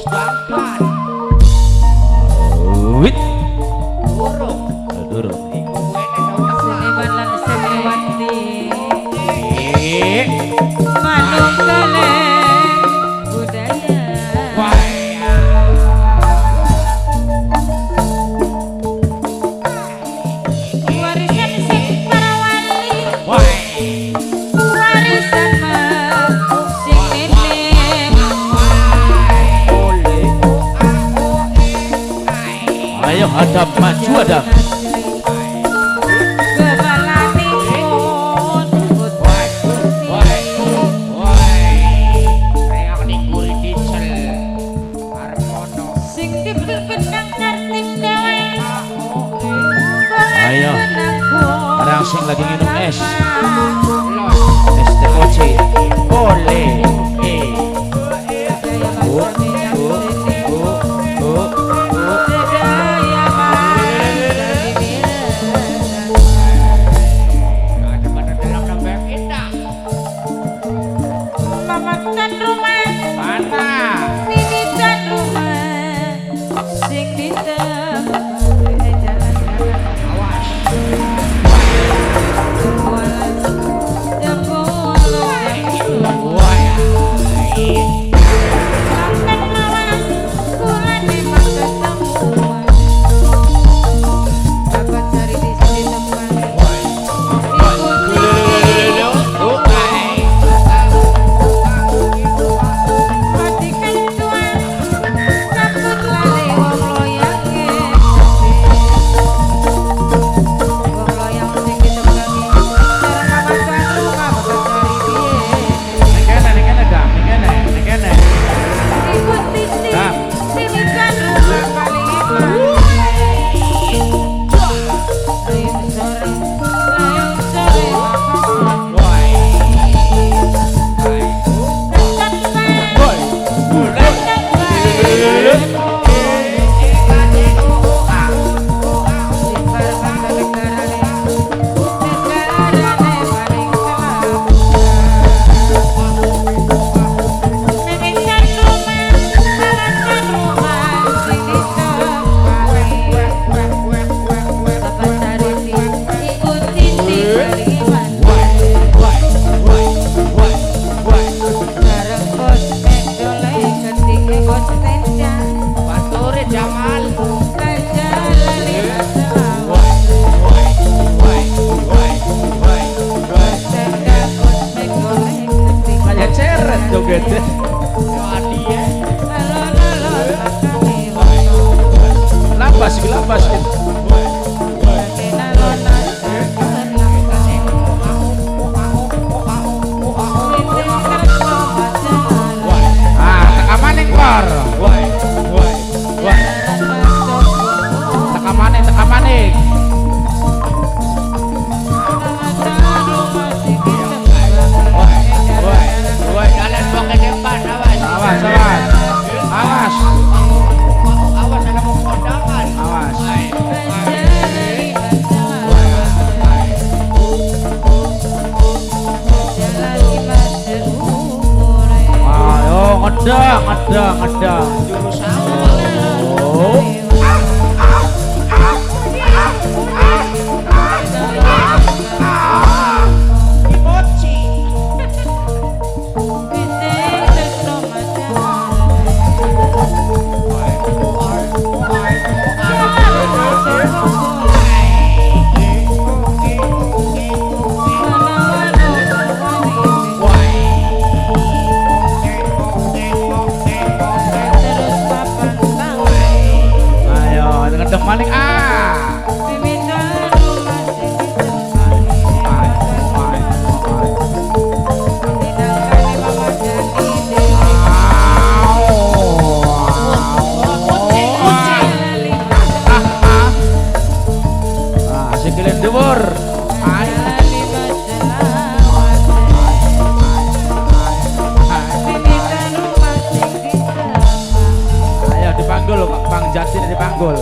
Bangkan. Wit. Durung. Durung. Iku wene tau tekan. Seniman lan seniwati. Eh. Manunggaling budaya. Wah. Warisan sing para wali. Wah. Warisan mah sing nenek. Oleh. Ayo hadap maju hadap. Ayo. Orang sing lagi minum es. Es teh oce. Oleh. Eh. Oh, oh, oh, oh, oh. Mamatan rumah, mimitan rumah, sing ditempati jalan-jalan. Awas. Ning kene Dam, ning kene, ning kene. Dam. Woi. Bature Jamal. Kayak ceret joget. Lapas iki, lapas iki. Ah, teka maning, Por. Woi, woi, woi. Teka maning, teka maning. Woi, woi. Kalian buang ke depan, awas. Awas, awas. Awas. Awas ada mau kondangan. Awas. Ayo ngedang, ngedang, ngedang. Jurus apa? Oh. Mochi. Ayo, ngedang maning ah. Ah, sikile dhuwur. Ayo dipanggul, Bang Jati dipanggul.